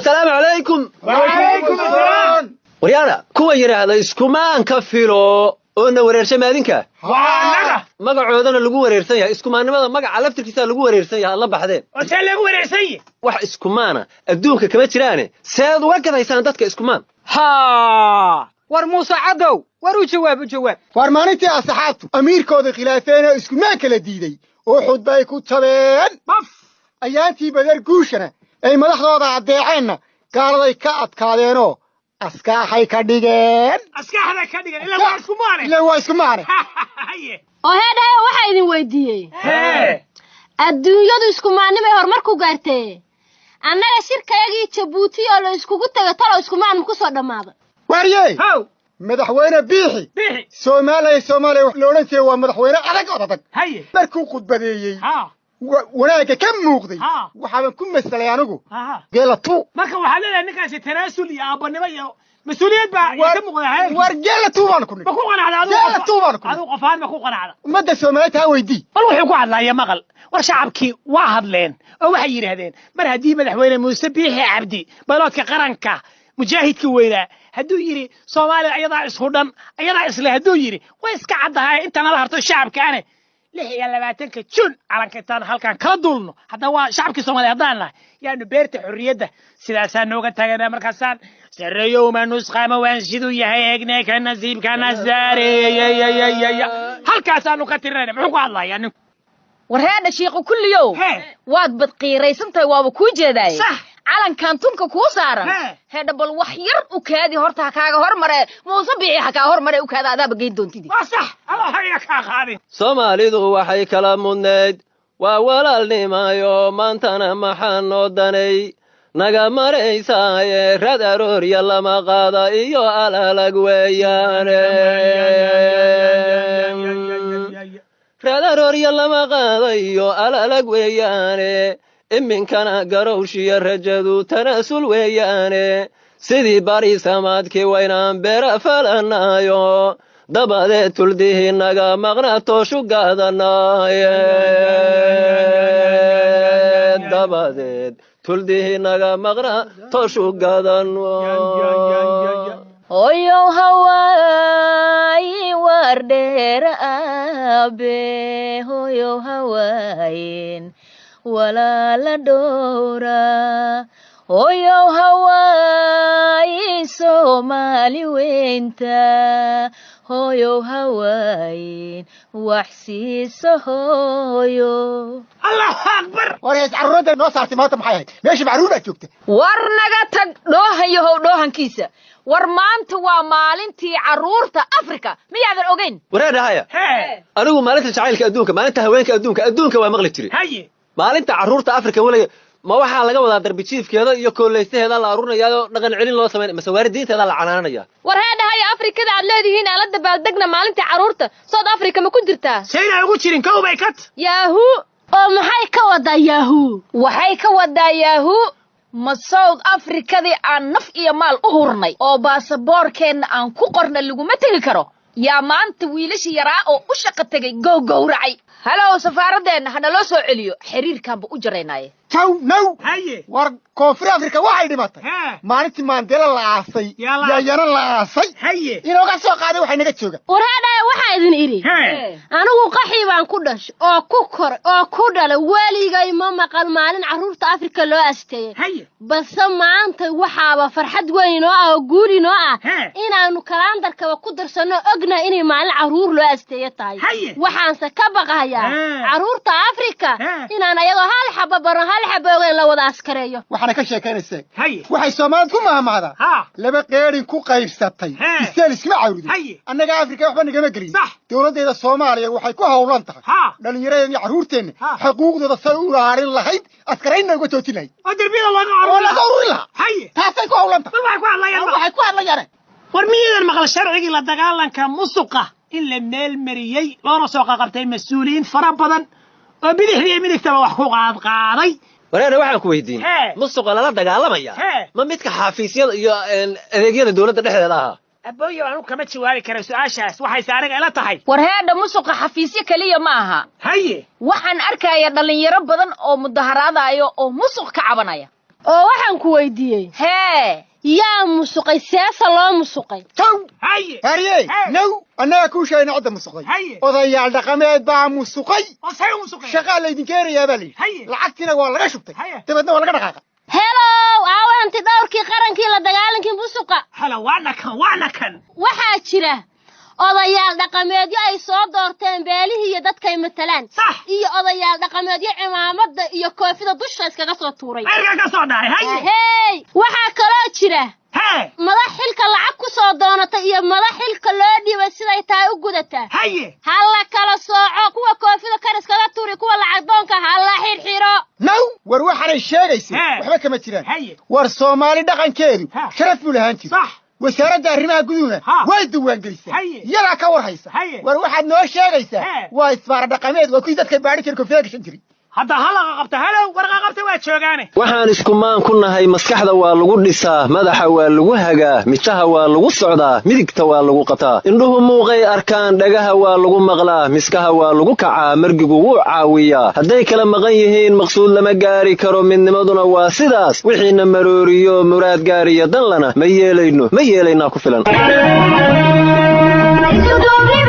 Asalaamu calaykum. Wacalaykum asalaam. Waryaada, kuwa yidhaahda iskumaanka filo oo na wareersha maadinka. Waa annaga. Magacoodana lagu wareersan yahay, iskumaannimada magaca laftirkiisa lagu wareersan yahay, aad la baxdeen. Oo see lagu wareersan yahay? Wax iskumaana adduunka kama jiraane, seed uga gadaysaan dadka iskumaan? Haa, war Muuse Cadow, war u jawaab, u jawaab. War maalintii asxaabtu amiirkooda khilaafeen oo iskumaan kala diiday, Uxud bay ku jabeen. Baf. Ayaantii Badar guushana ay madaxdooda addeeceenna, gaaladay ka adkaadeenoo askaaxay ka dhigeen. Askaaxda ka dhigan, ilaa waa iskumaane. Ilaa waa iskumaane. Haye. Oo heedhayo, waxaa idin weydiiyey, adduunyadu iskumaannimay horumar ku gaartee, annaga shirkayagii Jabuuti oo la iskugu taga, talow iskumaan ma ku soo dhammaada? Waarye! How. Madaxweyne Biixi. Biixi. Soomaaliya, Soomaaliya la odhan jiray, waa madaxweyne adag oo adag. Markuu khudbadeeyey, wanaagga ka muuqday, waxaaban ku masalay anigu geela tu. Marka waxaad leedahay ninkaasi tanaasul iyo aabbanimo iyo mas-uuliyad baa ka muuqda hadalkiisa. War geela tuu baan ku nidhi. Ma ku qanacda adigu? Geela tuu baan ku nidhi. Adigu qofaan ma ku qanacda? Ummadda Soomaaliyeed ha weydii. Bal wuxuu ku hadlaya maqal. War shacabkii waa hadleen oo waxay yidhaahdeen, mar haddii madaxweyne Muuse Biixi Cabdi, baloodka qaranka, mujaahidka weynaa, hadduu yidhi Soomaaliya ayadaa ishu dhan, ayadaa isle, hadduu yidhi, way iska caddahay inta nala harto shacabkaane 26-ka Jun calanka intaan halkan kala duulno. Hadda waa shacabkii Soomaaliya haddaan nahay, yaanu beerta xorriyadda sidaasaa nooga taganaa. Markaasaan sarreeyow ma nusqaama waan siduu yahay eegne ka nasiibkana saareeyayayaya, halkaasaanu ka tirinayna. Muxuu ku hadlayaa ninku? War heedha, shiiqu kulliyow, waad badqiiraysan tahay, waaba kuu jeedaaye. Calankan tunka kuu saaran, heedha, bal wax yar u kaadi horta, ha kaaga hormare Muuse Biixi, ha kaa hormare, u kaada, adaaba geyn doontidi. Waa sax, Allah haga kaa qaadin. Soomaalidu waxay kala mudnayd waa walaalnimayo, maantana maxaa noo danay naga maraysaaye? Rad aroorya lama qaada iyo alalag weeyaane, rad aroorya lama qaada iyo alalag weeyaane. Iminkana garowshiyo rajadu tanaasul weeyaane, sidii bari samaadkii waynaan beera falanaayo, dabadeed tuldihii naga maqna tooshu gaadanaaye, dabadeed tuldihii naga maqna tooshu gaadano. Hoyow hawaayi war dheer aabe, hoyow hawaayin walaala dhowra, hoyow hawaayi Soomaali weynta, hoyow hawaayin wax siiso hooyo. Allahu akbar. War hees carruurada noo saartay maanta maxay ahayd? Meesha macruur baa joogta. War naga tag dhoohan yahow dhoohankiisa. War maanta waa maalintii carruurta Afrika, miyaadan ogeyn? Wareedhahaya, anigu maalinta jacaylka adduunka, maalinta haweenka adduunka, adduunka waa maqli jiray. Maalinta carruurta Afrika weliga ma waxaa laga wadaa darbi jiifkeeda iyo kooleystaheeda la aruurinayaayoo dhaqan celin loo samaynaya, mase waalidiinteeda la canaananaya? War heedhahaya, Afrikada aad leedihiin aan la dabaaldegna maalintii carruurta, South Africa ma ku jirtaa? Saynaa ugu jirin, kow bay kat. Yaahuu, oo maxay ka wadaa yaahuu? Waxay ka wadaa yaahuu, ma South Afrikadii aan naf iyo maal u hurnay oo baasaboorkeenna aan ku qorna laguma tegi karo, yaa maanta wiilashii yaraa oo u shaqo tegay gowgowracay? Halow, safaaradeenna ha naloo soo celiyo, xiriirkaanba u jaraynaaye. Taw now. Haye. War Koonfur Afrika waxay dhimatay maalintii Mandela la aasay, yaayana la aasay. Inooga soo qaaday waxay naga jooga. War heedhahaya, waxaa idin idhi, anigu qaxii baan ku dhashay oo ku koray oo ku dhalay, weligay ma maqal maalin carruurta Afrika loo asteeyey. Balse maanta waxaaba farxad weyn inoo ah oo guul inoo ah inaannu kalaandarkaba ku darsanno, ognahay inay maalin carruur loo asteeye tahay. Waxaanse ka baqahayaa carruurta Afrika inaan ayagoo hal xaba baron, hal xaba ogeyn la wada askareeyo. Waxaana ka sheekaynaysaa, waxay Soomaalidu ku mahmahdaa, laba qeedhin ku qaybsatay iseel iskuma cawrido. Annaga Afrika waxba nagama gelin. Dowladdeeda Soomaaliya waxay ku hawlan tahay dhallinyaradeena iyo carruurteenna xuquuqdooda say u ilaalin lahayd, askaraynna uga joojin lahayd oo derbiyada looga oo laga ururin lahaa. Taasay ku hawlan tahay. Waxay ku hadlayaan. Waxay ku hadlayaan. War miyaydan maqal sharcigii la dagaalanka musuqa in la meel mariyey, loona soo qaqabtay mas-uuliyiin fara badan oo bidixda iyo midigtaba wax ku qaadqaaday? Wareere, waxaan ku weydiin, musuqa lala dagaalamaya ma midka xafiisyada iyo adeegyada dowladda dhexdeeda ahaa? Abooyo, anu kama jawaabi kara su-aashaas, waxayse aniga ila tahay. War heedha, musuqa xafiisyo keliya ma aha. Waxaan arkaya dhallinyaro badan oo mudaharaadayo oo musuq ka cabanaya. Oo waxaan ku weydiiyey, Hee, yaa musuqay? Seesa loo musuqay? Kow. Haye. Haryey. Now annaga kuu sheegna cidda musuqday. Odayaal dhaqameed baa musuqay. Oo say u musuqeen? Shaqaa laydinka herayaa baa layidhi. Lacagtiina waa laga shubtay, dabeedna waa laga dhaqaaqa. Helow, aawanti dhowrkii qarankii la dagaalankii musuqa? Hala, waana kan, waana kan. Waxaa jira odayaal dhaqameedyo ay soo doorteen beelihii iyo dadkay matalaan, iyo odayaal dhaqameedyo cimaamada iyo koofida dusha iskaga soo tuuray. Cirka ka soo dhacay, haye. Hey, waxaa kaloo jira madax xilka lacag ku soo doonata iyo madax xilka loo dhiibay siday tahay u gudataa. Ha la kala sooco kuwa koofida kar iskaga tuuri, kuwa lacag doonka ha la xirxiro. Now, war waxaanay sheegaysay waxba kama jiraan. War Soomaali dhaqankeedu sharaf buu lahaan jira. Wasaaradda arrimaha guduhuna way diiwaangelisaa, iyadaa ka war haysa. War waxaad noo sheegaysaa waa isbaara dhaqameed, waa kuwii dadka baadhi jiray, koofiyada gashan jiray. Hadda halaqa qabta, halow, warqa qabta, waa joogaane. Waxaan iskumaan ku nahay maskaxda waa lagu dhisaa, madaxa waa lagu hagaa, mijaha waa lagu socdaa, midigta waa lagu qabtaa, indhuhu muuqay arkaan, dhagaha waa lagu maqlaa, miskaha waa lagu kacaa, margigu wuu caawiyaa. Hadday kala maqan yihiin maqsuud lama gaari karo, midnimaduna waa sidaas. Wixiina marooriyo muraad gaariyo danlana ma yeelayno, ma yeelaynaa ku filan. Isku duubni.